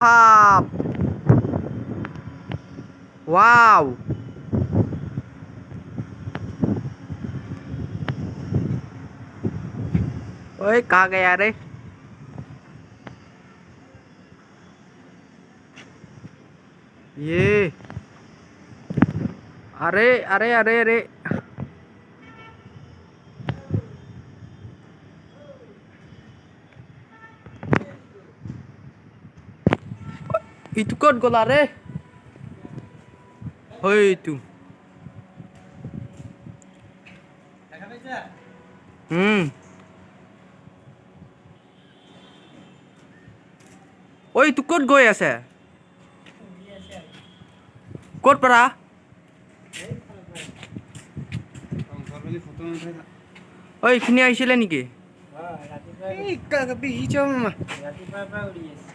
সাপ। ৱাও। ओए, कहाँ गया रे? ये, अरे अरे अरे अरे, ইটো ক'ত গ'লা ৰে? হয়তো ঐ, তোক ক'ত গৈ আছে? ক'ত পৰা? ঐ, এইখিনি আহিছিলে নেকি? ৰাতিপুৱাৰ পৰা উৰি আছে।